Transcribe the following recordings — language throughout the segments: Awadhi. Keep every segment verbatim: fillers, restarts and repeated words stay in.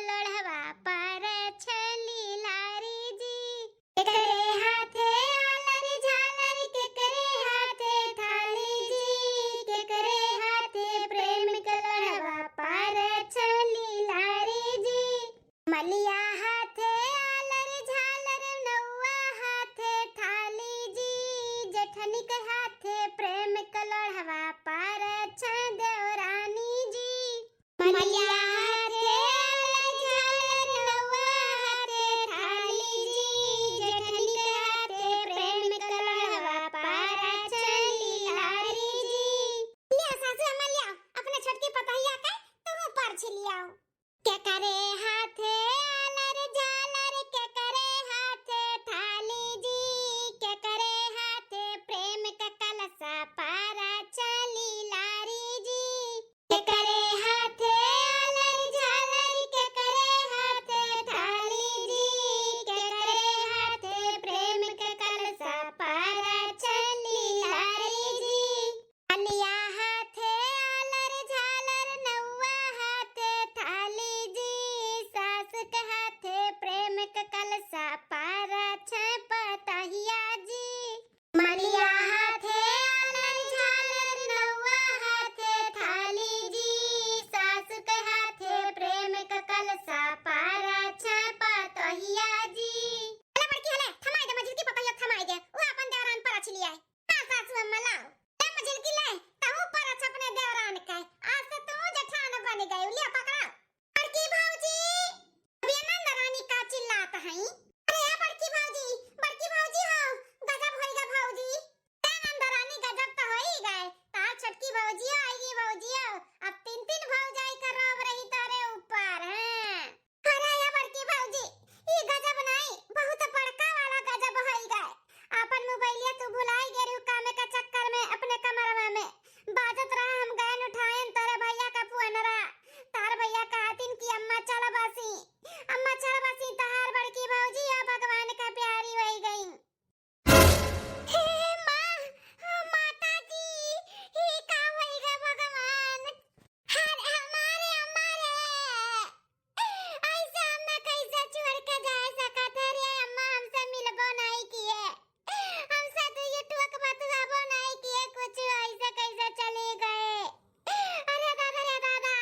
लोढ़वा पारछन लीलारी जी। केकरे हाथे आलर झालर, केकरे हाथे थाली जी, केकरे हाथे प्रेम के लोढ़वा पारछन लीलारी जी। मलिया हाथे आलर झालर, नौआ हाथे थाली जी, जेठनिक हाथे प्रेम के लोढ़वा पारछन देवरानी जी। मलिया हाथे आलर झालर, नौआ हाथे थाली जी, जेठनिक हाथे प्रेम के लोढ़वा पारछन लीलारी जी। लिया सासू अम्मा, लिया अपने छोटकी पतोहिया के तू पारछी लियाओ। केकरे हाथे आलर झालर, केकरे हाथे थाली जी, केकरे हाथे प्रेम के कलसा पारछन लीलारी जी। केकरे हाथे आलर झालर, केकरे हाथे थाली जी, केकरे हाथे प्रेम के कलसा पारछन लीलारी जी। मलिया हाथे आलर झालर, नौआ हाथे थाली जी, सास के हाथे प्रेम के कलसा पारछन पतोहिया जी। मलिया हाथे आलर झालर, नौआ हाथे थाली जी, सास के हाथे प्रेम के कलसा पारछन पतोहिया जी। हले बड़की हले, थमाई दे, मझिलकी पतोहिया थमाई दे, उ आपन देवरान पारछ लियाए। हाँ सासू अम्मा लाओ, ले मझिलकी ले, तहूँ पारछ अपने देवरान के, आज से तू जेठान बन गई, लिया पकड़ा। बड़की भौजी, अब ये नंद रानी का चिल्लात हई? अरे ए बड़की भौजी, बड़की भौजी हो, गजब होइगा भौजी। ए नंद रानी गजब तो होइगा, तार छोटकी भौजियो आइगी भौजियो, अब तीन तीन भौजाई का रोब रही तोरे ऊपर, हैं? अरे ए बड़की भौजी, ई गजब नाई, बहुत बड़का वाला गजब होइगा। आपन मोबाइलिया तू भुलाई गेरू कामे का चक्कर में अपने कमरवा में। बाजत रहा, हम गयन उठायन तोरे भैया का फोनरा। तार भैया कहतिन कि अम्मा चल बसी, अम्मा चल बसी, तहार बड़की भौजी या भगवान का प्यारी होई गई। हे माँ, माता जी, ई का होई गे भगवान? अरे हमारे, हमारे, ऐसे हमें कैसे छोड़ के जा सकत है रे अम्मा? हमसे मिलबो नहीं किए, हमसे दुई टूक बतुआबो नहीं किए, कुछ ऐसे कैसे चले गए? अरे दादा रे दादा।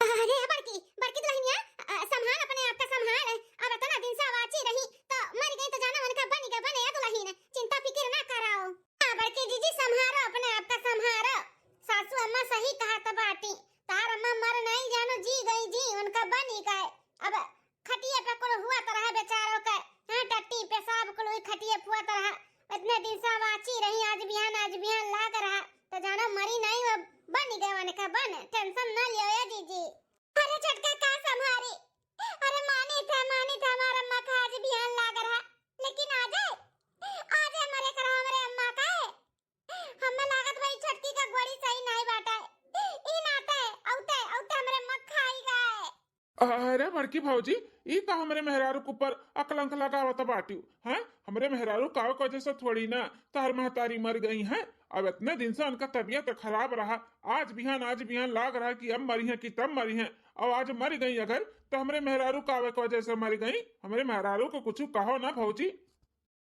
अरे बड़की, बड़की दुल्हनिया, अ, संभाल अपने आप का संभाल। अब इतना दिन से अवाची रही तो मर गई तो जाना उनका बनी का बने या दुल्हन, चिंता फिकिर ना कराओ। हाँ बड़की जीजी संभारो अपने आप का संभारो। सासू अम्मा सही कहत बाटी, तार अम्मा मर नहीं जानो जी गई जी, उनका बनी का। अब खटिए पे कुल हुआ तो रहा बेचारों के, हाँ टट्टी पेशाब कुल हुई खटिए पे हुआ तो रहा। इतने दिन से अवाची रही, आज बिहान आज बिहान लाग रहा तो जानो मरी नहीं, वो बनी गए उनका बन, टेंशन ना लियो या जीजी। अरे छोटका का संभारी, अरे मानी थे, मानी थे, हमार अम्मा का आज बिहान लाग रहा, लेकिन आज, आज मरे करा हमरे अम्मा का है। हमें लागत भाई छोटकी का गोड़ी सही नहीं बाटे, ई नाते औते, औते हमरे अम्मा खाई गए। अरे बड़की भौजी, ई का हमरे मेहरारू के ऊपर अकलंक लगावत बाटिउ, हैं? हमरे मेहरारू का वजह से थोड़ी ना तहर महतारी मर गई हैं। अब इतने दिन से उनका तबीयत खराब रहा, आज बिहान, आज बिहान लाग रहा कि अब मरी हैं कि तब मरी हैं। अब आज मर गई अगर, तो हमरे मेहरारू का वजह से मर गई। हमरे मेहरारू को कुछ कहो ना भौजी।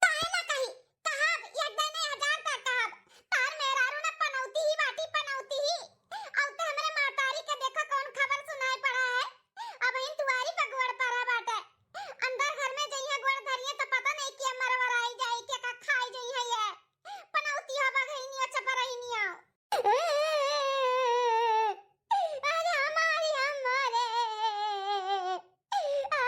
काहे ना कही, कहब, एक दिन नहीं हजार बार कहब। तार मेहरारू ना पनौती ही बाटी, पनौती ही। अब तो हमरे महतारी के देखो कौन खबर सुनाई पड़ा है। अब इन दुआरी पे गोड़ पड़ा बाटे। अंदर घर में जइहे गोड़ धरिए तो पता नहीं के मरवराई जाई, के का खाई जइहे ये। पनौती हो बघैनिया चपरैनिया। अरे हमारी हमारे। आ।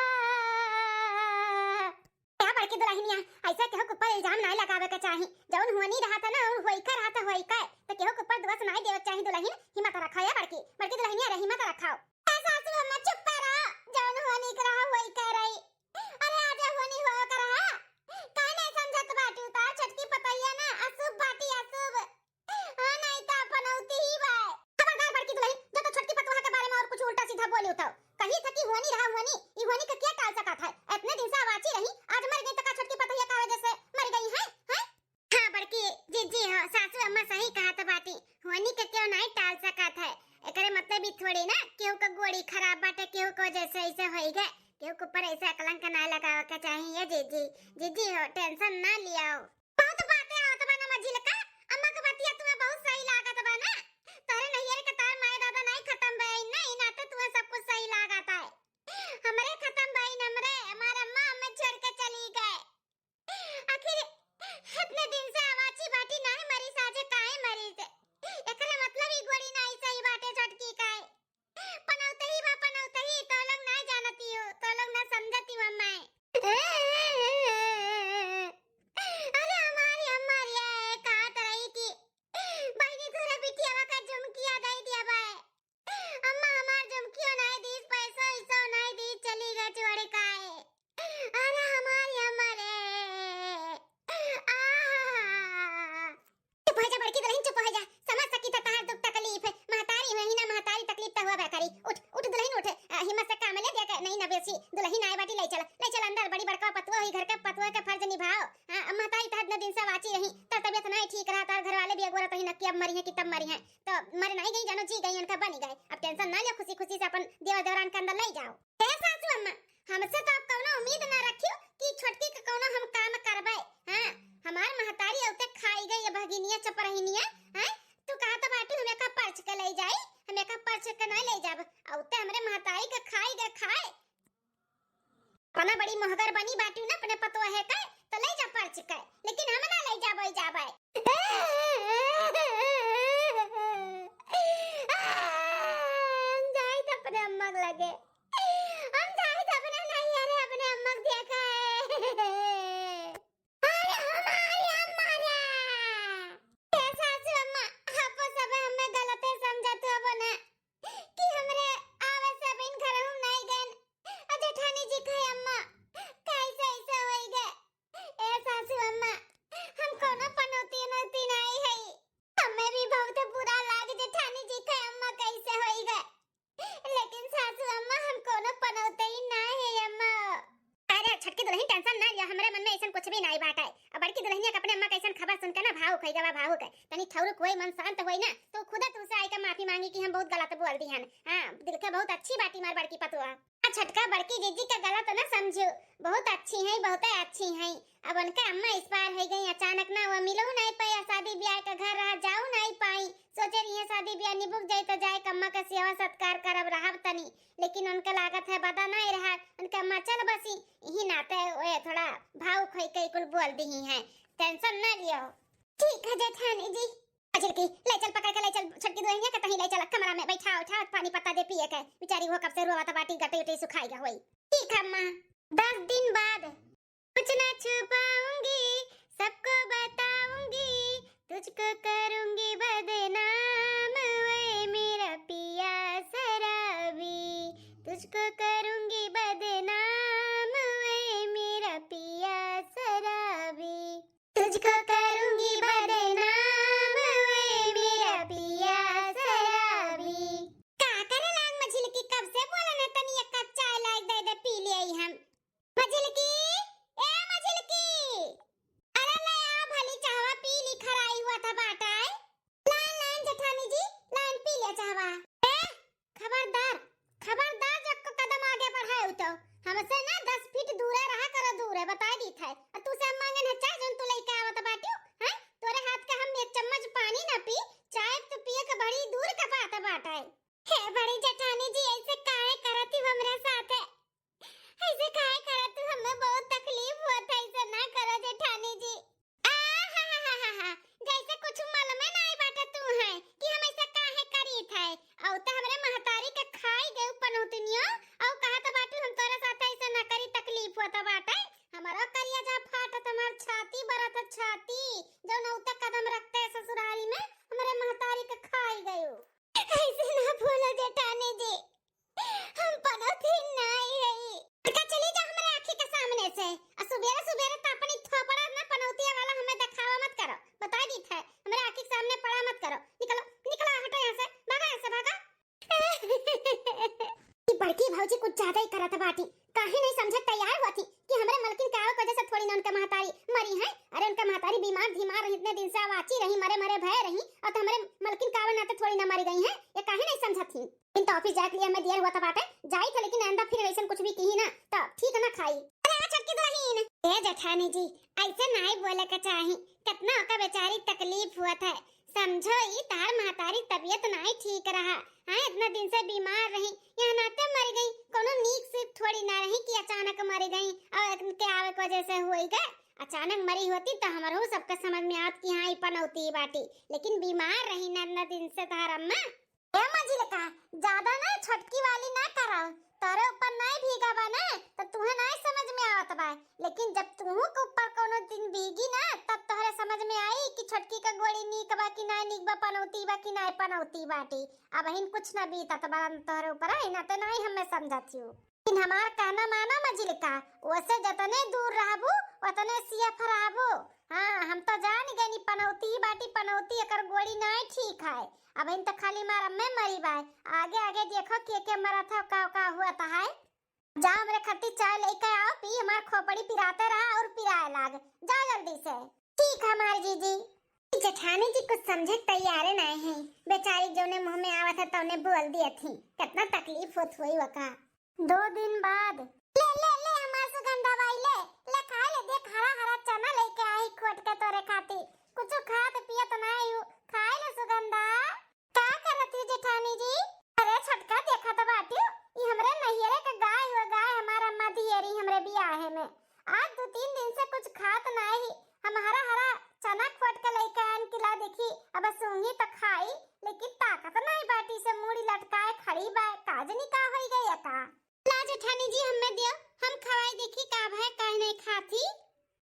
ए बड़की दुल्हनिया, ऐसे केहू के ऊपर इल्जाम नाई लगावे के चाही। जौन होनी रहा था ना, उ होई का रहा था, होई का, तो केहू के ऊपर दोष नाई देवे के चाही दुल्हन। हिम्मत रखो ए बड़की, बड़की दुल्हनिया रे, हिम्मत रखो। ए सासू अम्मा चुप रहो, जौन होनी के रहा, होई का रही। अरे आज होनी हो के रहा, काहे नहीं समझत बाटू? तार छोटकी पतैया ना अशुभ बाटी, अशुभ। हाँ, नहीं तो पनौती ही बाय। खबरदार बड़की दुल्हन, जो तो छोटकी पतोहा के बारे में और कुछ उल्टा सीधा बोले उठाओ। कही था कि होनी रहा होनी, ई होनी के क्या टाल सकत है? इतने दिन से अवाची रही, आज मर गई तो का छोटकी पतोहिया का वजह से मर गई है, हैं? हाँ बड़की जीजी हो, सासू अम्मा सही कहत बाटी, होनी के क्यों नहीं टाल सकत है? एकरे मतलब ई थोड़ी ना केहू का गोड़ी खराब बाटे, केहू का जैसे ऐसे होई गए, केहू के ऊपर ऐसे कलंक ना लगावे के चाहिए। जीजी, जीजी हो, tension ना लियो। बहुत बातें आवत बा ना मझिलका, अम्मा के बतिया तुम्हें बहुत सही लागत बा ना। तोरे नैहर के तार माई दादा नहीं खत्म भई ना, ई नाते तुम्हें सब कुछ सही लागत है। हमरे खत्म भई, हमरे, हमार अम्मा हमें छोड़ के चली गए। आखिर इतने दिन से आवाची बाटी, नाहीं मरी साजे काहे मरी से? एकरे मतलब ई गोड़ी नाहीं सही बाटे छोटकी काहे? पनौतही बा पनौतही, तो लोग ना जानती हो, तो लोग ना समझती हो अम्मा। अरे हमारी अम्मा रे, कहत रही कि बहिनी तोरे बिटियावा का झुमकिया दे दिया बा। अम्मा हमार झुमकियो नाहीं दीस, पैसो ऐसो नाहीं दीस, चली गए छोड़ काहे। अरे हमारी अम्मा रे। आहा। चुप हो जा बड़की दुल्हन, चुप हो जा। समझ सकी था तहार दुख तकलीफ। महतारी हुई ना, महतारी तकलीफ तो हुआ करी। उठ, उठ दुल्हन उठ। अ, हिम्मत से काम ले दे के नहीं ना बेसी। दुल्हन आए बाटी, ले चल, ले चल अंदर। बड़ी बड़का पतुआ हुई, घर के पतुआ के फर्ज निभाओ। हाँ, अब महतारी तहत न दिन से वाची रही, तब तबियत नहीं ठीक रहा, तार घर वाले भी अगोरत रही न कि अब मरी है कि तब मरी है। तो मरे नहीं गई, जानो जी गई, उनका बनी गए। अब tension ना लियो, खुशी खुशी से अपन देवर देवरान के अंदर ले जाओ। ए सासू अम्मा, हमसे तो आप कौनो उम्मीद ना रखियो कि छोटकी के कौनो हम काम करबे। हाँ, हमार महतारी औते खाई गई, ये भगिनिया चपरहिनिया, हैं? तू कहा तो बाटू हमें का परछ के ले जाई, हमें का परछ के नहीं ले जाब। औते हमरे महतारी के खाई गए खाए। अपना बड़ी मोहगर बनी बाटू ना अपने पतोहे के, तो ले जा परछ के, लेकिन हम ना ले जाबे जाबे। हम जाई तो अपने अम्मा के लगे। हम जाई तो अपने नैहरे अपने अम्मा के देखे। अरे हमारी अम्मा रे। ए सासू अम्मा, आपो सब हमें गलते समझत हो ना कि हमरे आवे से बिन घर हम नहीं गए। अ जेठानी जी कहे अम्मा, कैसे ऐसे होई गए? ए सासू अम्मा, हम कोनो पनौती नौती नहीं है। हमें भी बहुत बुरा लाग जेठानी जी कहे अम्मा कैसे होई गए। लेकिन सासू अम्मा, हम कोनो पनौते ही ना है अम्मा। अरे छोटकी दुल्हन, tension ना लिया, हमरे मन में ऐसन कुछ भी नाई बाटे। अब बड़की दुल्हनिया के अपने अम्मा के ऐसन खबर सुन के ना भावुक होई गवा, भावुक है। तनी ठौरुक होई, मन शांत होई ना, तो खुदा तुमसे आई के माफी मांगी कि हम बहुत गलत बोल दी हन। हाँ, दिल के बहुत अच्छी बाटी मार बड़की पतोह। आ छोटका बड़की जीजी के गलत ना समझो, बहुत अच्छी है, बहुत अच्छी है। अब उनका अम्मा इस बार हो गई अचानक ना, वो मिलो नहीं पाई, शादी ब्याह का घर रहा, जाओ नहीं पाई। सोचे रही है शादी ब्याह निबुक जाए तो जाए, अम्मा का सेवा सत्कार करब, रहब तनी, लेकिन उनका लागत है बदा नहीं रहा, उनका अम्मा चल बसी, यही नाते वे थोड़ा भावुक होई के कुल बोल दी है। Tension ना लियो। ठीक है जेठानी जी। आ झिलकी, ले चल पकड़ के, ले चल छोटकी दुल्हनिया के तहीं ले चल कमरा में बैठा उठा, पानी पत्ता दे पिए के। बेचारी वो कब से रोवत बाटी, गटे उटे सुखाई गए होई। ठीक है अम्मा। दस दिन बाद। कुछ ना छुपाऊंगी, सबको बताऊंगी, तुझको करूंगी बदनाम, वे मेरा पिया शराबी, तुझको करूंगी बदनाम, वे मेरा पिया शराबी। तुझको करूंगी बदनाम, वे मेरा पिया शराबी। का करे लांग मझिलकी, कब से बोला ना तनी एक कप चाय लाइके दे दे, पी ले आई हम। मझिलकी, ए मझिलकी, अरे ले आ भली चाहवा पी ली, खराई हुआ था बाटा है। लाइन लाइन जेठानी जी, लाइन पी ले चाहवा। ए खबरदार, खबरदार, जब को कदम आगे बढ़ाए तो हमसे ना दस फीट दूरे रहा करो, दूरे बताई दी थे। और तू से हम मांगे ना चाय, जोन तू लेके आवत बाटियो, हैं? तोरे हाथ का हम एक चम्मच पानी ना पी, चाय तो पिए के बड़ी दूर का बात बाटे। हे बड़ी जेठानी जी, ऐसे काहे करती हो हमरे साथे? ऐसे काहे करत तू? हमें बहुत तकलीफ हुआ था, ऐसे ना करो जेठानी जी। आहाहाहा, जैसे कुछ मालूम ही नहीं बाटे तू है कि हम ऐसा काहे करी थे। औ तो हमरे महतारी के खाई गए पनौतनियो, औ कहा तो बाटू हम तोरे साथ ऐसा ना करी, तकलीफ हुआ तो बाटे। हमारा करिया जा फाटत, हमार छाती बरत छाती, जो नौते कदम रखते ससुरारी में हमरे महतारी के खाई गयो। ऐसे ना बोलो जेठानी जी, हम पनौती नाई हई। का चली जा हमरे आँखी के सामने से। आ सुबेरे सुबेरे तो अपनी थोपड़ा ना पनौतिया वाला हमें देखावा मत करो। बता दी थे, हमरे आँखी के सामने पड़ा मत करो। निकलो, निकलो, हटो यहाँ से, भागो यहाँ से, भागो। ई बड़की भौजी कुछ ज्यादा ही करत बाटी। काहे नहीं समझे तैयार हुआ थी कि हमरे मलकिन के आवे के वजह से थोड़ी उनका महतारी मरी है? अरे उनका महतारी बीमार धीमार रही, इतने दिन से आवाची रही, मरे मरे भय रही, और तो हमरे मलकिन का नाते थोड़ी ना मरी गई है, ये काहे नहीं समझत ही? इन तो ऑफिस जाए के लिए हमें देर हुआ था बाटे, जाई था, लेकिन आइंदा फिर ऐसन कुछ भी कही ना तो ठीक ना खाई। अरे आ छोटकी दुल्हन, ए जेठानी जी, ऐसे नाई बोले के चाही, कितना ओका बेचारी तकलीफ हुआ था, समझो ई तार महतारी तबियत नाई ठीक रहा, हाँ इतना दिन से बीमार रही, यहाँ नाते मर गई, कोनो नीक से थोड़ी ना रही कि अचानक मर गई और इनके आवे के वजह से हुई गए। अचानक मरी होती तो हमरहू सबके समझ में आत कि हाँ ई पनौती बाटी, लेकिन बीमार रही ना इतना दिन से तार अम्मा। ए मझिलका, ज्यादा ना छोटकी वाली ना कराओ, तोरे ऊपर नाई भीगा बा ना, तो तुहे नाई समझ में आवत बा, लेकिन जब तुहू के ऊपर कोनो दिन भीगी ना, तब तोहरे समझ में आई कि छोटकी का गोड़ी नीक बा कि नाई नीक बा, पनौती बा कि नाई पनौती बाटी। अबहिन कुछ ना बीतत बा तोहरे ऊपर, आई ना तो नाई हमें समझत हियो। लेकिन हमार कहना माना मझिलका, ओसे जतने दूर रहबू, ओतने सियफ रहबू। हाँ, हम तो जान गए नी पनौती ही बाटी, पनौती एकर गोड़ी नाई ठीक है। अबहिन तो खाली मार अम्मे मरी बाय, आगे आगे देखो के के मरत है, का का हुआ तो है। जा हमरे खट्टी चाय लेके आओ, पी हमार खोपड़ी पिराते रहा और पिराए लाग। जा जल्दी से। ठीक है हमार जीजी। जेठानी जी कुछ समझे के तैयारे नाई है, बेचारी जौने मुंह में आवत है तौने बोल दियत ही। कितना तकलीफ होत होई वका। दो दिन बाद। ले ले ले हमार सुगंधा बाई, ले ले खाए ले, देख हरा हरा चना लेके आई खोट के तोरे खातिर। कुछ खात पियत नाई हूँ, खाए ले सुगंधा। का करत ही जेठानी जी? अरे छोटका देखा तो बाटियो, ई हमरे नैहरे के गाय हो, गाय हमार अम्मा दिए रही हमरे बियाहे में। आज दो तीन दिन से कुछ खात नाई ही, हम हरा हरा चना खोट के लइके आन कि ला देखी, अब सूंघी त खाई, लेकिन ताकत नाई बाटी से मूड़ी लटकाए खड़ी बा, का जनी का होई गई का। ला जेठानी जी हमें दियो, हम खवाई देखी का भय काहे नहीं खाती।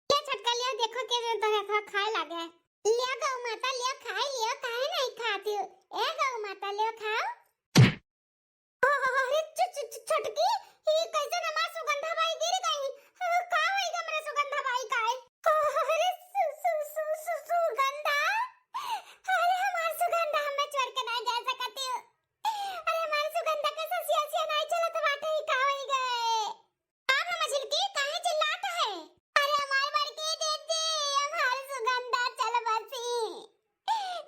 ले छोटका लियो, देखो के जन तोहरे खा खाए लागे। लियो गौ माता लियो खाए लियो, काहे नहीं खाती हो? ए गौ माता लियो खाओ। अरे छु-, छु-, छु-, छोटकी, ई कैसन हमार सुगंधा बाई गिर गई? का होई हमरे सुगंधा बाई का? अरे सु-, सु-, सु-, सु-, सुगंधा, अरे हमार सुगंधा हमें छोड़ के ना जा सकती हो। अरे हमार सुगंधा के ससिया सिया नहीं चलत बाटे, ई का होई गए? का बा मझिलकी, काहे चिल्लात है? अरे हमार बड़की दीदी, हमार सुगंधा चल बसी।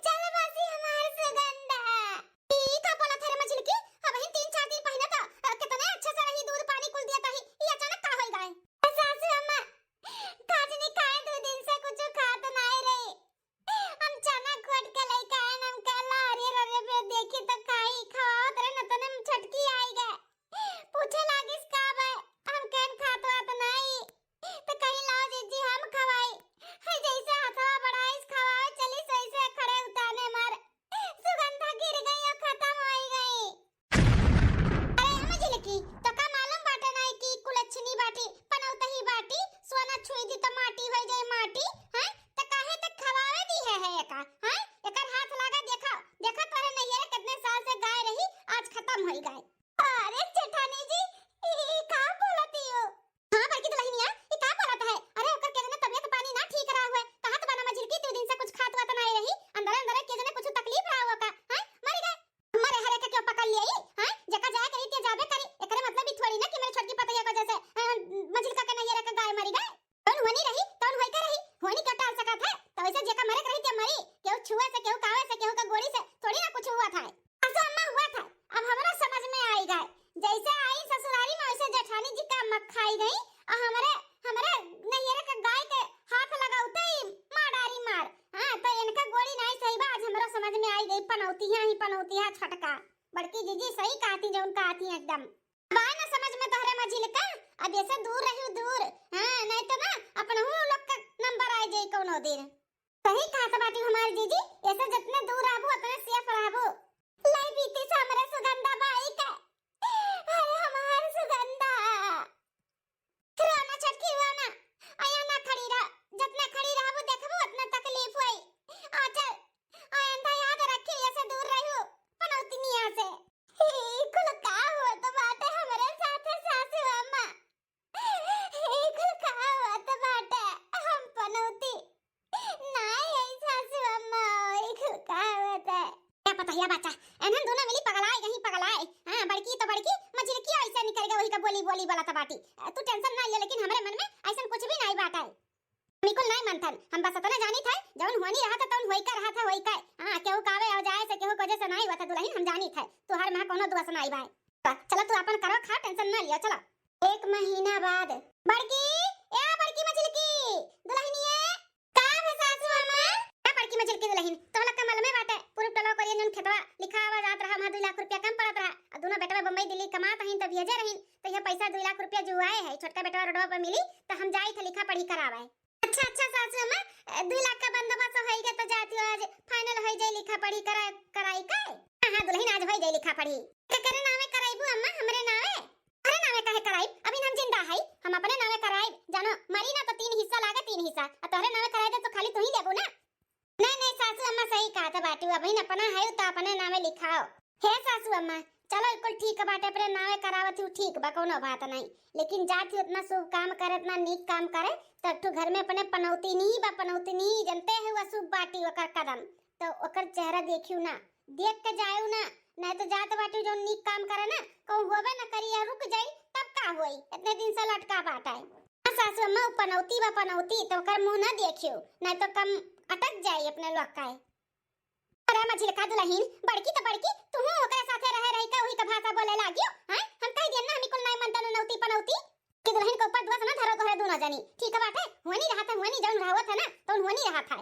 चल बसी हमार सुगंधा। ई का बोलत है रे मझिलकी? अबहिन तीन चार दिन पहिने तो, अ, कितने अच्छे से रही, दूध पानी कुल दियत रही। ई अचानक का होई गए? सासू अम्मा, का जनी काहे दो दिन से कुछ खात नाय रही। हम चना खोट के लइके आएन, हम कहला अरे रे रे बे, देखी तो खाई, खवावत रहे न तने में छोटकी आई गए। पूछे लागिस का बे, हम कहन खात वात नाई। तो कहीं लाओ जीजी हम खवाई। है जैसे हथवा बढ़ाइस खवावे चलिस वैसे खड़े उताने मार सुगंधा गिर गई और खत्म होई गई। अरे ए मझिलकी, तो का मालूम बाटे नाई कि कुलच्छनी बाटी, पनौतही बाटी, सोना छुई दी त माटी होई जाई माटी, हैं? त काहे त खवावे दी है, है एका, हैं? एकर हाथ लागा, देखा, देखा तोरे नैहरे कितने साल से गाय रही, आज खत्म होई गाय। अरे जेठानी जी, ई, ई का बोलती हो? हाँ, बड़की दुल्हनिया, ई का बोलत है? अरे, ओकर के जने तबियत पानी ना ठीक रहा हुए। कहा तो बना मझिलकी, तू दिन से कुछ खात वात ना रही। अंदर अंदर के जने कुछ तकलीफ रहा हुआ का? हैं? मर गए? मरे हरे के क्यों पकड़ लिए? हैं? जेका जाए करी, ते जाबे करी। एकरे मतलब ई थोड़ी ना कि मेरे छोटकी पतैया को जैसे, अ, मझिलका के नैहरे के गाय मरी गए। कौन होनी रही, कौन होई का रही? होनी क्यों टाल सकत है? तो वैसे जेका मरे के रही, ते मरी। केहू छुए से, केहू कावे से, केहू का गोड़ी से थोड़ी ना कुछ हुआ था। असो अम्मा हुआ था। अब हमरा समझ में आई गए। जैसे आई ससुरारी में वैसे जेठानी जी का मक्खाई गई और हमरे, हमरे नैहरे के गाय के हाथ लगावते ही मार डारी मार। हाँ, तो इनका गोली नहीं सही बा, आज हमरा समझ में आई गई, पनौतिया ही पनौतिया छटका। बड़की जीजी सही कहती, जौन कहती एकदम। अब आए ना समझ में तोहरे मझिलका, अब ऐसे दूर रही दूर। हाँ, नहीं तो ना अपनहू लोग का नंबर आ जाई कौनो दिन। सही कहत बाटी हमार जीजी, ऐसे जितने दूर रहबू उतने सेफ रहबू। लाई बीती से हमरे सुगंधा बाई के। अरे हमार सुगंधा। रोना छोटकी रोना, अया ना खड़ी रह, जितना खड़ी रहबू देखबू उतना तकलीफ होई। आ चल, आइंदा याद रखी ऐसे दूर रहू पनौतिनिया से। ई कुल का होत बाटे हमरे साथे सासू अम्मा? ई कुल का होत बाटे? हम पनौती ना यही सासू अम्मा, ई कुल का होत है? क्या पता है बच्चा, एनहन दोनों मिली पगलाए, यहीं पगलाए। हाँ, बड़की तो बड़की, मझिलकी ऐसे निकल गई, वही का बोली बोली चलत बाटी। अ, तू tension ना लियो, लेकिन हमरे मन में अइसन कुछ भी नाई बाटे। बिल्कुल नाई मनथन, हम बस अतना जानित है, जौन होनी रहत है, तौन होई का रहत है, होई का। हाँ, केहू का आवे और जाए से, केहू के वजह से नाई होत है दुलहिन, हम जानित है। तोहर महा कौनो दोष नाई बाय। चलो, तू आपन करो, खाओ, tension ना लियो, चलो। एक महीना बाद। बड़की, ए बड़की मझिलकी, दुलहिनिया। का भे सासू अम्मा? का बड़की मझिलकी दुलहिन, तो लोग का मालूमे बाटे, पूरब टोला करिया जौन खेतवा लिखावा जात रहा, वहाँ दुई लाख रुपया कम पड़त रहा, आ दोनों बेटवा बम्बई दिल्ली कमात हईन, त भेजे रहीन, त यह पैसा दुई लाख रुपया जुआए है, छोटका बेटवा रोडवा पर मिली, त हम जाई थे लिखा पढ़ी करावे। अच्छा, अच्छा सासू अम्मा, ए, दुई लाख का बंदोबस्त होई गए त जाती हो, आज final होई जाई, लिखा पढ़ी करा-, कराई का? हाँ, हाँ दुलहिन, आज होई जाई लिखा पढ़ी। केकरे नावे कराइबू अम्मा, हमरे नावे? अरे नावे काहे कराइब, अभी हम जिंदा हई, हम अपने नावे कराइब। जानो, मरी ना तो तीन हिस्सा लागे, तीन हिस्सा। आ तोहरे नावे कराई दे तो खाली तू ही लेबू ना? नहीं, नहीं सासू अम्मा सही कहत बाटू, अभी अपना है तो अपने नावे लिखाओ। हे सासू अम्मा, चलो ई कुल ठीक बाटे, अपने नावे करावत हूँ, ठीक बा, कौनो बात नहीं। लेकिन जात ही उतना शुभ काम करे, इतना नीक काम करे, तब तो घर में अपने पनौती नहीं बा, पनौती नहीं, जनते है वह शुभ बाटी ओकर कदम, तो ओकर चेहरा देखियो ना, देख के जायो ना, नहीं तो जात बाटू जौन नीक काम करे ना, कहूँ होबे न करी या रुक जाई, तब का होई? इतने दिन से लटका बाटे। हाँ सासू अम्मा, उ पनौती बा पनौती, तो ओकर मुँह ना देखियो, नहीं तो कम अटक जाई अपने लोग का। अरे मझिलका दुलहिन, बड़की तो बड़की, तुहू ओकरे साथे रहे रही के उही के भाषा बोले लागियो, हैं? हम कह दियन ना, हम कुल नाई मनतन नौती पनौती, कि दुलहिन के ऊपर दोष ना धरो तोहरे दोनों जनी, ठीक बाटे? हुआनी रहत है, हुआनी जौन रहवत है ना, तौन हुआनी रहत है।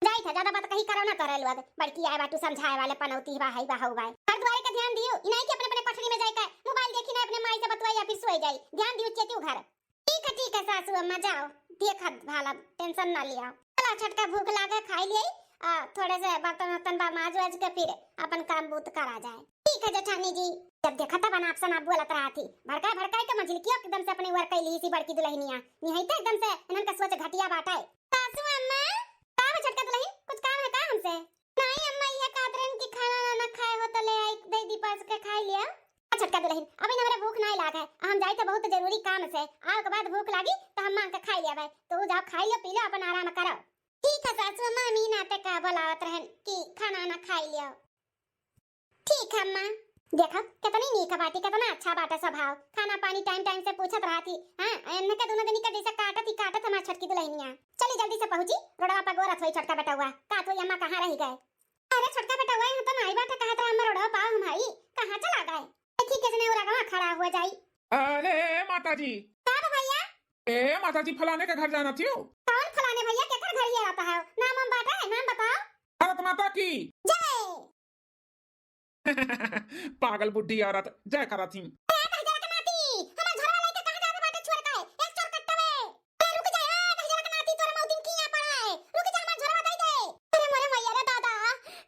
जाई था, ज्यादा बात कही करो ना तोहरे लोग, बड़की आए बाटू समझाए वाले पनौती बा, हई बा, हऊ बा। घर दुआरे का ध्यान दियो, ई नाई कि अपने अपने कोठरी में जाए के मोबाइल देखी ना, अपने माई से बतुआई या फिर सोई जाई। ध्यान दियो, चेतियो घर। ठीक है, ठीक है सासू अम्मा, जाओ, देखत भालब, tension ना लिया। चला छोटका, भूख लागे, खाई लिया, आ, थोड़े से बर्तन वर्तन बा माज वाज के फिर अपन काम बूत करा जाए। ठीक है जेठानी जी। जब देखा तब अनाप शनाप बोलत रहा थी, भड़काए भड़काए के मझिलकियो एकदम से अपने वर कैली सी बड़की दुलहिनिया, निहई तो एकदम से इन्हन का सोच घटिया बाटे। सासू अम्मा, का बा छोटका दुलहिन, कुछ काम है का हमसे? नहीं अम्मा, ये कहत रहन कि खाना ना खाए हो तो ले आई, दे दी परस के खाई लिया। आ छोटका दुलहिन, अभी हमरे भूख नहीं लाग है, हम जाई थे बहुत जरूरी काम से, आओ के बाद भूख लागी तो हम मांग के खाई लेबै। तू जाओ खाई लो, पी लो, अपन आराम करो। ठीक है सासू अम्मा, हम ई नाते का बोलावत रहन कि खाना ना खाई लियो। ठीक है अम्मा। देखो कितनी नीक बाटी, कितना अच्छा बाटे स्वभाव, खाना पानी time time से पूछत रहत ही। हाँ, इनके दोनों जनी के जैसे काटत ही काटत हमार छोटकी दुलहिनिया। चली जल्दी से पहुँची, रोडवा पर गोरत होई छोटका बेटउआ, का तो अम्मा कहाँ रह गए? अरे छोटका बेटउआ, यहाँ तो नाई बाटे, कहत रहा हम रोडवा पाव हम हई, कहाँ चला गए? देखी के जने उरगवा खड़ा हो जाई। अरे माता जी। का बा भैया? ए माता जी, फलाने के घर जाना थियो। कौन फलाने भैया, केकर घर ये रहता है? नाम हम बाटे, नाम बताओ। भारत माता की। जय। पागल बुढ़ी औरत, जय करा थी। ए दहिजरा के नाती, हमार झोरवा लेके कहाँ जात बाटे छोड़ के? एक चोर कट्टा में। ए रुक जा, ए दहिजरा के नाती, तोर मौतिन किया पड़ा है। रुक जा, हमार झोरवा दे दे। अरे मोरे मैया रे दादा,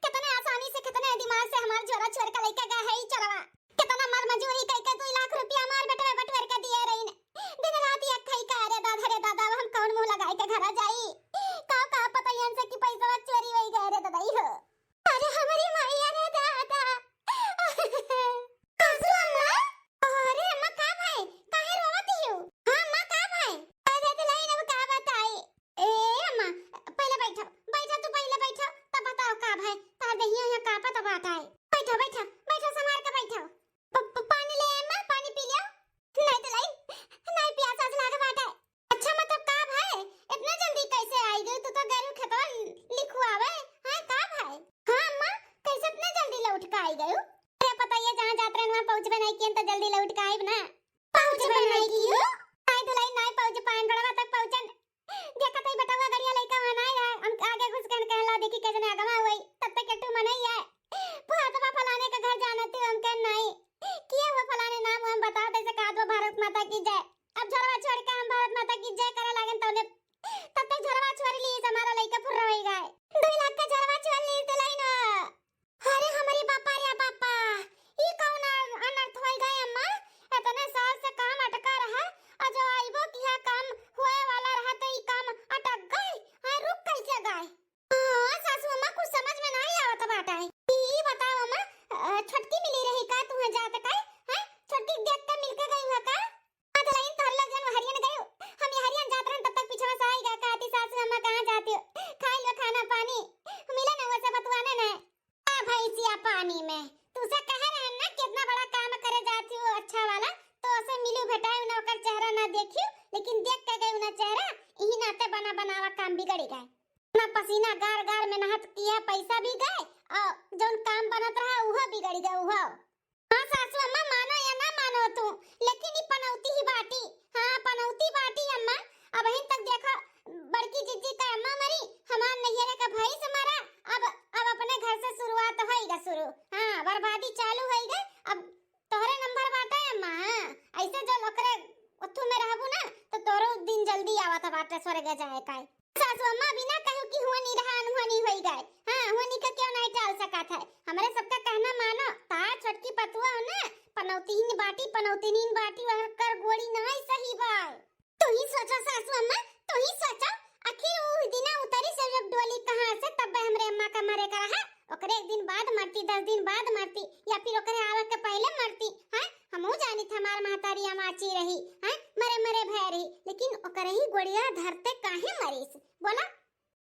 कितने आसानी से, कितने दिमाग से हमार झोरा छोड़ के लेके गए है ई चोरवा। कितना मर मजूरी करके दुई लाख रुपया हमार बेटवे बटवर के दिए रहीन। दिन रात एक खाई का, अरे दादा रे दादा, अब हम कौन मुंह लगाई के घरा जाई? का का पता इनसे कि पैसा चोरी होई गए रे दादा, ई हो। अरे हमारी मैया रे दादा। सासू अम्मा, अरे अम्मा का भाई, काहे रोवत हियो? हाँ अम्मा का भाई? अरे दुलहिन अब का बताई? ए अम्मा, पहले बैठो, बैठो, तू पहले बैठो, तब बताओ का भाई, तार देहिया यहाँ कांपत बाटे। बैठो, बैठो, बैठो, संभार के बैठो। प-, प-, पानी ले अम्मा, पानी पी लियो। नहीं दुलहिन, नहीं प्यास आज लागे बाटे। अच्छा मतलब का भाई, इतना जल्दी कैसे आई गई? तू तो गरू खेतवा लिखवावे, हाँ का भाई? हाँ अम्मा, कैसे इतना जल्दी लौट के आई गयू? अरे पता ये जहाँ जात रहन वहाँ पहुँचबे नहीं कियन तो जल्दी लौट के आइब ना। पहुँचबे नहीं कियो? नहीं दुलहिन, नहीं पहुँच पाएन, रोडवा तक पहुँचन। देखत हई बेटवा गड़िया लइका वहाँ नहीं रहा, हम आगे घुस गए कहला देखी के जने अगवा हुई, तब तक एक ठो मनई है। पुआ तो बा फलाने के घर जाना तू, हम कह नहीं। किया हुआ फलाने नाम हम बता दे से कहा दो भारत माता की जय। अब झोरवा छोड़ के हम भारत माता की जय करे लागन तौने तब तक झोरवा छोड़ ली से हमारा लइका फुर्रा होई गए। दुई लाख का झोरवा छोड़ ली दुलहिन। अरे हमरी बापा रे बापा, ई कौन अ-, अनर्थ होई गए अम्मा? इतने साल से काम अटका रहा, और जो आइबो किया काम होए वाला रहा तो ई काम अटक गए। हाँ, रुक कैसे गए? हाँ, सासू अम्मा कुछ समझ में नहीं आवत बाटे। ई बताओ अम्मा, अ, छोटकी मिली रही का तुम्हें जात का? हैं? छोटकी देख के मिल के गई हुआ का? हाँ, दुलहिन तोहर लोग जन ना देखियो, लेकिन देख के गई ना चेहरा, इही नाते बना बनावा काम बिगड़ी गए। ना पसीना गार गार में नहात किया, पैसा भी गए और जौन काम बनत रहा उहो बिगड़ी गए उहो। हाँ सासू अम्मा, मानो या ना मानो तू, लेकिन ई पनौती ही बाटी। हाँ, पनौती बाटी अम्मा। अबहिन तक देखो, बड़की जिज्जी का अम्मा मरी, हमार नैहरे का भैंस मरा, अब, अब अपने घर से शुरुआत होइगा शुरू। हाँ, बर्बादी चालू होइगा, अब तोहरे नंबर बाटे अम्मा। हाँ, ऐसे जो ओकरे ओथू में रहबू ना, तो तोरो दिन जल्दी आवत बाटे स्वर्ग जाए का। सासू अम्मा बिना कहू कि हुआनी रहा, अनहुआनी होई गए। हाँ, हुआनी का क्यों नहीं टाल सकत है? हमरे सबका कहना मानो, ता छोटकी पतुआ हो ना, पनौतीन बाटी, पनौतीन बाटी, वह कर गोड़ी नहीं सही बा। तू ही सोचो सासू अम्मा, तू ही सोचो, आखिर ऊ दिना उतरी से जब डोली कहाँ से, तब हमरे अम्मा का मरे का रहा। ओकरे एक दिन बाद मरती, दस दिन बाद मरती, या फिर ओकरे आवे के पहले मरती। हैं, हमहू जानित हमार महतारी अमाची रही, हैं, मरे मरे भय रही, लेकिन ओकरे ही गोड़िया धरते काहे मरीस, बोला?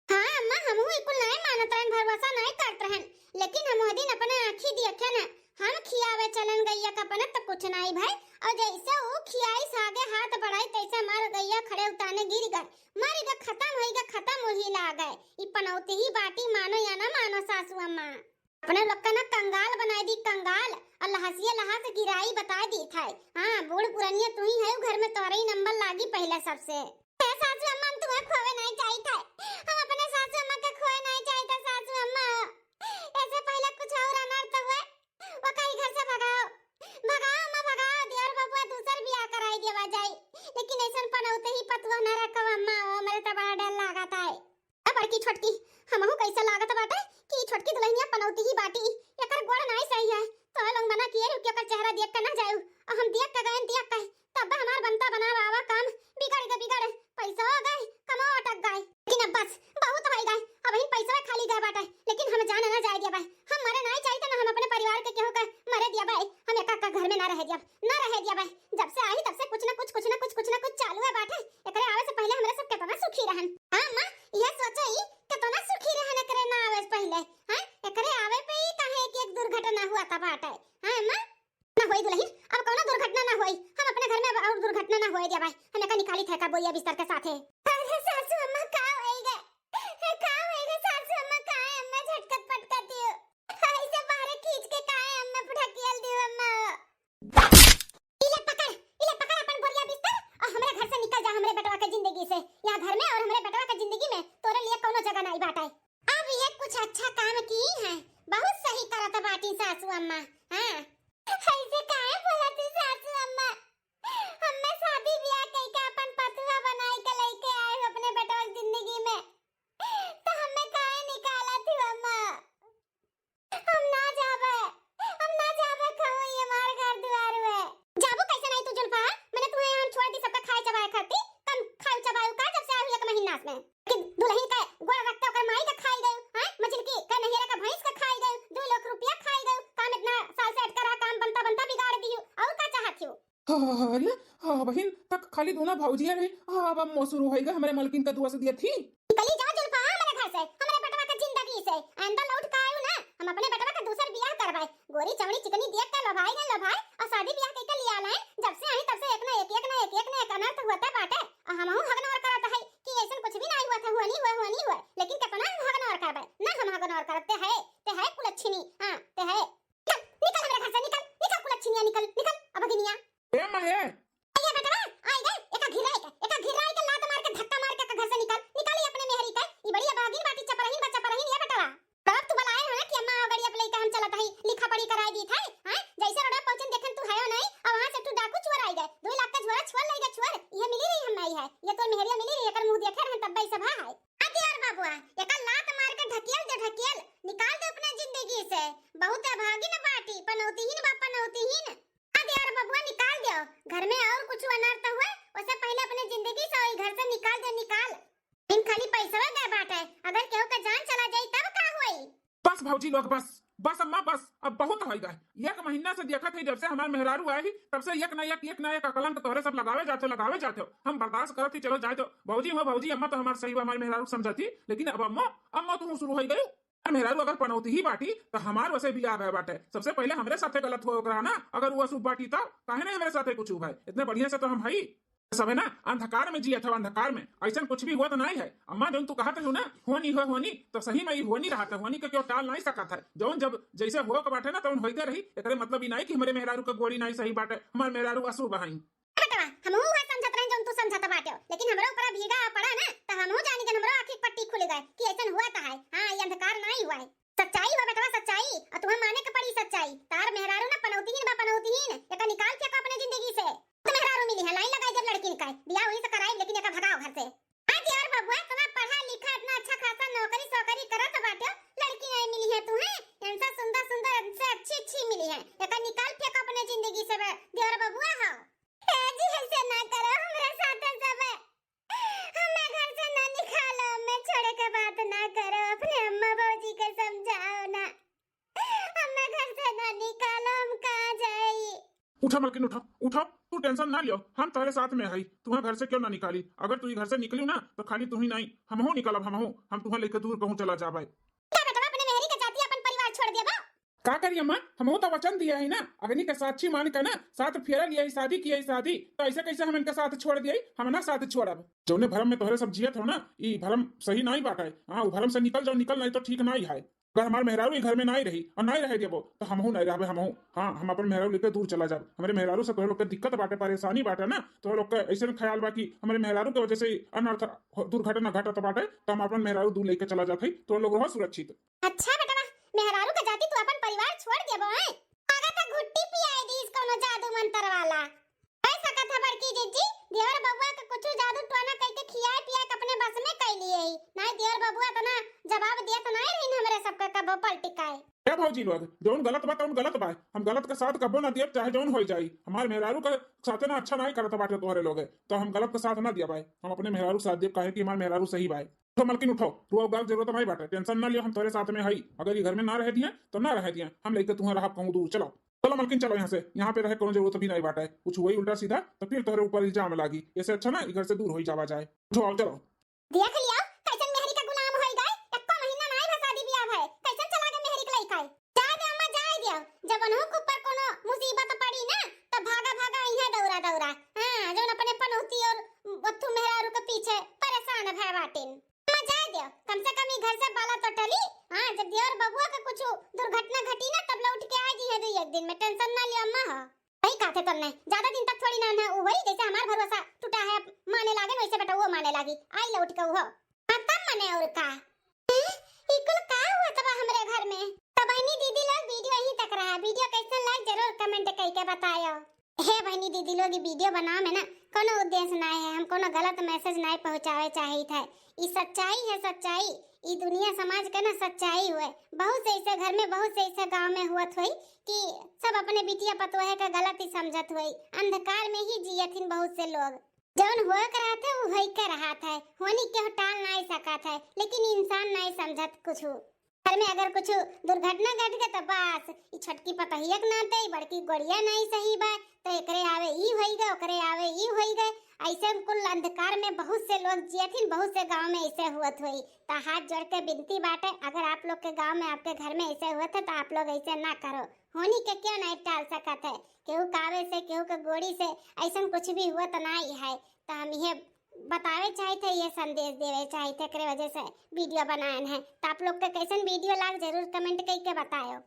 हाँ अम्मा, हमहू ई कुल नाय मानत रहन, भरोसा नाय करत रहन, लेकिन हम वो दिन अपने आँखी देखे न, हम खियावे चलन गैया का अपने तो कुछ नाय भाई, और जैसे ऊ खियाई सागे हाथ बढ़ाई, तैसे हमार गैया खड़े उताने गिर गए, मर गए, खत्म होई गए, खत्म वही ला गए। ई पनौती ही बाटी, मानो या ना मानो सासू अम्मा। अपने लोग का ना कंगाल बनाई दी, कंगाल, और लहसिया लहास गिराई बताई दी था। हाँ, बूढ़ पुरनिया तू ही है घर में, तोहरे ही नंबर लागी पहले सबसे। ए सासू अम्मा, हम तुम्हें खोवे नहीं चाहिए था, हम अपने सासू अम्मा के खोवे नहीं चाहिए था सासू अम्मा। ऐसे पहले कुछ और अनर्थ हुए, वो कहीं घर से भगाओ, भगाओ अम्मा भगाओ, देवर बबुआ दूसर बियाह कराई देवा जाई, लेकिन ऐसन पनौते ही पतुआ न रखो अम्मा, वो मेरे तो बड़ा डर लागत है। ए बड़की छोटकी, हमहू कैसे लागत बाटे कि ई छोटकी दुल्हनिया पनौती ही बाटी, एकर गोड़ नाई सही है। तो लोग मना किए कि ओकर चेहरा देख के ना जायु, और हम देख के गए, देख के, तब हमार बनता बनावा काम बिगड़ गए, बिगड़, पैसा हो गए, कमाओ अटक गए। लेकिन अब बस, बहुत हो गए, अब ही पैसा खाली गए बाटे, लेकिन हम जान ना जाए दिया भाई, हम मरे नाई चाहिए ना हम अपने परिवार के केहू के मरे दिया भाई, हम एक, एक घर में ना रह दिया, ना रह दिया भाई। जब से आई तब से कुछ ना कुछ, कुछ ना कुछ, कुछ ना कुछ चालू है बाटे। एकरे आवे से पहले हमरे सब कितना सुखी रहन। हाँ अम्मा, यह सोचो ही कितना सुखी रहन एकरे ना आवे से पहले। हाँ, एकरे आवे पे ही काहे एक, एक दुर्घटना हुआ था बाटे। हाँ अम्मा, ना होई दुल्हन, अब कौनो दुर्घटना ना होई। हम अपने घर में अब और दुर्घटना ना होए दिया भाई। हम एका निकाली थे का बोरिया बिस्तर के साथे। अरे सासू अम्मा, का होई गए? का होई गए सासू अम्मा, काहे अम्मा झटकत पटकत हो? ऐसे बाहर खींच के काहे अम्मा ढकेल दियो अम्मा? इले पकड़, इले पकड़ अपन बोरिया बिस्तर और हमरे घर से निकल जा, हमरे बेटवा के जिंदगी से। यहाँ घर में और हमरे बेटवा के जिंदगी में तोरे लिए कौनो जगह नहीं बाटे। अब ये कुछ अच्छा काम की है, बहुत सही करत बाटी सासू अम्मा। हाँ, ऐसे काहे बोलत ही सासू अम्मा? हम्मे शादी ब्याह कइके अपन पतुआ बनाई के लइके आए हो अपने बेटवा के जिंदगी में, तो हम्मे काहे निकालत हो अम्मा? हम ना जाबे, हम ना जाबे कहूँ, ये हमार घर दुआर हुए। जाबू कैसे नहीं तू जुल्फा? मैंने तुम्हें यहाँ छोड़ दी सबका खाए चबाए खाती। कम खाए चबाए का जब से आए हुई एक महीना में। कि दुल्हन का गोड़ रखते ओकर माई का खाई गयो, हैं? मझिलकी का नहियरा का भैंस का खाई गयो, दो लाख रुपया खाई गयो। काम इतना साल से अटका रहा, काम बनता बनता बिगाड़ दियो। और का चाहत हो? हाँ, हाँ, हाँ, अरे, हाँ, बहिन, तक खाली दोना भौजिया रहे। हाँ, अब अम्मो शुरू होइगा, हमरे मलकिन का दुआ से दिया थी। निकली जा जुल्फा हमरे घर से, हमरे बेटवा के जिंदगी से। आइंदा लौट के आयु ना, हम अपने बेटवा के दूसर बियाह करवाए। गोरी चमड़ी चिकनी देख के लोभाई ना लोभाई, और शादी बियाह कइके लिया लाए। जब से आई तब से एक ना एक, एक ना एक, एक ना एक अनर्थ हुआ था बाटे। और हमहू हगनौर करत है कि ऐसन कुछ भी नहीं हुआ था, हुआ नहीं हुआ, हुआ नहीं हुआ। लेकिन कितना हम हगनौर करबे? ना हम हगनौर करते है, ते है कुलच्छिनी, हाँ, ते है। निकल, निकल हमरे घर से, निकल, निकल कुलच्छिनिया, निकल, निकल, अभगिनिया। ए माँ, ए। ए बेटवा, आई गए, एका घिराई के, एका घिराई के लात मार के, धक्का मार के एका घर से निकाल, निकाल ई अपने मेहरी के, ई बड़ी अभागिन बाटी, चपरहीन बा, चपरहीन, ए बेटवा। तब तू बुलाए हो ना कि अम्मा आ गड़ी, अब लइका हम चलत हई, लिखा पढ़ी कराई दी थे, हैं? जैसे रोडवा पहुंचन देखन तू है नहीं, और वहां से तू डाकू चोर आई गए, दो लाख का झोरा छोड़ लई गए, छोड़, ये मिली रही हम आई है, ये तो मेहरिया मिली रही, एकर मुंह देखे रहन तब भाई सभा है। अरे यार बाबुआ, एका लात मार के ढकेल दे, ढकेल, निकाल दे अपने जिंदगी से, बहुत अभागिन बाटी, पनौतीहीन बा, पनौतीहीन। हाँ देवर बबुआ, निकाल दियो। घर में और कुछ अनर्थ हुए, ओसे पहले अपने जिंदगी से ओई घर से निकाल दे, निकाल। इन खाली पैसवे दे बाटे, अगर केहू के जान चला जाई तब का होई? बस भौजी लोग, बस, बस अम्मा, बस, अब बहुत होइगा। एक महीना से देखत है, जब से हमार मेहरारू आई, तब से एक ना एक, एक ना एक अकलंक तोहरे सब लगावे जाते हो, लगावे जाते हो। हम बर्दाश्त करत ही, चलो जाए दो। भौजी हो भौजी, अम्मा तो हमार सही बा, हमार मेहरारू समझत ही, लेकिन अब अम्मा, अम्मा तू शुरू हो गई। मेहरारू अगर पनौती ही बाटी, तो हमार वैसे बियाह भय बाटे। सबसे पहले हमरे साथे गलत हुआ ओकरा ना, अगर वो अशुभ बाटी, तो काहे नहीं हमरे साथे कुछ हुआ है? इतने बढ़िया से तो हम हई। सब है ना, अंधकार में जियत है, अंधकार में। ऐसन कुछ भी हुआ तो नहीं है। अम्मा, जौन तू कहत रही ना, होनी हो, होनी, तो सही में ई होनी रहत है। होनी के क्यों टाल नहीं सकत है। जौन जब जैसे हो के बाटे ना, तौन होइते रही। एकरे मतलब ई नहीं कि हमरे मेहरारू के गोड़ी नहीं सही बाटे, हमार मेहरारू अशुभ हईं। बेटवा, हमहू उहे समझत रही जौन तू समझत बाटे, लेकिन हमरो ऊपर भीगा पड़ा ना, तो हमहू जानी जन हमरो आँखी के पट्टी खुल गए कि ऐसन हुआ तो है। हाँ, ये अंधकार नहीं हुआ है। सच्चाई हो बेटवा, सच्चाई। और तुम्हें माने के पड़ी सच्चाई। तार मेहरारू ना पनौतीहीन बा, पनौतीहीन। एका निकाल फेंको अपने जिंदगी से। तो मेहरारू मिली है, लाइन लगाई जब लड़किन का। बियाह वहीं से कराई, लेकिन एका भगाओ घर से। हाँ देवर बबुआ, इतना पढ़ा लिखा, इतना अच्छा खासा नौकरी सौकरी करत बाटे, लड़की नहीं मिली है तुम्हें? इनसे सुंदर सुंदर, इनसे अच्छी अच्छी मिली है। एका निकाल फेंको अपने जिंदगी से बे-, देवर बबुआ हो। ए जी, ऐसे ना करो हमरे साथ सब। हमें घर से ना निकालो, हमें छोड़े के बात ना करो, अपने अम्मा भौजी के समझाओ ना। हमें घर से ना निकालो, हम कहाँ जाई? उठा मलकिन, उठा, उठा, तू टेंशन ना लियो, हम तोहरे साथ में हई। तुम्हें घर से क्यों ना निकाली? अगर तू ई घर से निकली ना, तो खाली तू ही नहीं, हमहू निकलब, हमहू। हम तुम्हें लेके दूर कहूँ चला जाबे। का बेटवा, अपने मेहरी के जाति अपन परिवार छोड़ देबा? का करी अम्मा, हमहू तो वचन दिया है ना, अग्नि के साक्षी मान के ना, साथ फेरा लिया है, शादी किया है, शादी, तो ऐसे कैसे हम इनका साथ छोड़ दिया? हम ना साथ छोड़ब। जौने भरम में तोहरे सब जियत हो ना, ई भरम सही नहीं बाटे। हाँ, उ भरम से निकल जाओ, निकल, नहीं तो ठीक नहीं है। अगर हमार मेहरारू ई घर में नहीं रही और नहीं रहे देबो, तो हमहू नहीं रहबे, हमहू। हाँ, हम अपन मेहरारू लेके दूर चला जाब। हमरे मेहरारू से तोहरे लोग के दिक्कत बाटे, परेशानी बाटे ना, तोहरे लोग के ऐसे ख्याल बा कि हमरे मेहरारू के वजह से अनर्थ हो-, दुर्घटना घटत बाटे, तो हम अपन मेहरारू दूर लेके चला जात हई, तोहरे लोग रहो सुरक्षित। अच्छा बेटवा, मेहरारू के जाति तू अपन परिवार छोड़ देबो हैं? लागत है घुट्टी पियाई दीस कौनो जादू मंत्र वाला। कह सकत है बड़की जिज्जी, देवर बबुआ के कुछ जादू टोना कइके खियाए पियाए के अपने बस में कइ लिए ही। नहीं देवर बबुआ इतना जवाब दियत नहीं रही हमरे सबके कबो पलटिकाए। ए भौजी लोग, जौन गलत बा तौन गलत बा, हम गलत के साथ कबो ना दियब, चाहे जौन हो जाई। हमार मेहरारू के साथे ना अच्छा नहीं करत बाटे तोहरे लोग, तो हम गलत के साथ ना दिया भाई, हम अपने मेहरारू के साथ दियब, काहे कि हमार मेहरारू सही बा। तो मलकिन उठो, रुआ उगार जरूरत नहीं बाटे, टेंशन ना लियो, हम तोरे साथ में हई। अगर ये घर में ना रह दिए तो ना रह दिए, हम लेके तुम्हें रहब कहूँ दूर। चलो, चलो मलकिन, चलो यहाँ से, यहाँ पे रहे कोनो जरूरत भी नहीं बाटे। कुछ हुई उल्टा सीधा तो फिर तोहरे ऊपर इल्जाम लागी, ऐसे अच्छा ना ई घर से दूर हो ही जावा जाए। उठो, आओ, चलो। देख लियो, कैसन मेहरी का गुलाम होई गए, एको महीना नाई भा शादी बियाह भए, कैसन चला गए मेहरी के लइका। जाए दे अम्मा, जाए दियो, जब उनहु के ऊपर कोनो मुसीबत पड़ी ना, तब भागा भागा इहाँ दौरा दौरा। हाँ, जौन अपने पनौती और बत्थू मेहरारू के पीछे परेशान भए बाटिन। अम्मा जाए दियो, कम से कम ई घर से बाला तो टली। हाँ, जब देवर बबुआ के कुछ दुर्घटना घटी ना, तब लौट के आ जी है दू एक दिन में, टेंशन ना लियो अम्मा हो। वही कहते तुमने, ज्यादा दिन तक थोड़ी ना, ना उ वही जैसे हमार भरोसा टूटा है, माने लागे वैसे बेटा वो माने लागी, आई लौट के वो। हाँ, तब मने और का? हैं? ई कुल का हुआ तब हमरे घर में? तो बहनी दीदी लोग वीडियो यहीं तक रहा। वीडियो कैसन लाग जरूर कमेंट करके बतायो। हे बहनी दीदी लोग, ई वीडियो बनावे में ना कोनो उद्देश्य ना है, हम कोनो गलत मैसेज ना पहुँचावे चाहित है। ई सच्चाई है, सच्चाई। ई दुनिया समाज के ना सच्चाई हुए। बहुत से ऐसे घर में, बहुत से ऐसे गांव में हुअत हुई कि सब अपने बिटिया पतोहे के गलत ही समझत हुई। अंधकार में ही जियथिन बहुत से लोग। जौन होए के रहत है, उ होई के रहत है। होनी केहू टाल नाई सकत है, लेकिन इंसान नाई समझत कुछ। घर में अगर कुछ दुर्घटना घट गए तो बस ई छोटकी पतहिया के नाते ई बड़की गोड़िया नाई सही बा, तो एकरे आवे ई होई गए, ओकरे आवे ई होई गए। ऐसे कुल अंधकार में बहुत से लोग जियथिन, बहुत से गांव में ऐसे हुअत हुई। तो हाथ जोड़ के विनती बाटे, अगर आप लोग के गांव में, आपके घर में ऐसे हुअत है तो आप लोग ऐसे ना करो। होनी के क्यों नहीं टाल सकत है? केहू कावे से, केहू के गोड़ी से ऐसन कुछ भी हुआ तो ना ही है। तो हम ये बतावे चाहित है, ये संदेश देवे चाहित है, एकरे वजह से वीडियो बनाएन है। तो आप लोग के कैसन वीडियो लाग जरूर कमेंट करके बतायो।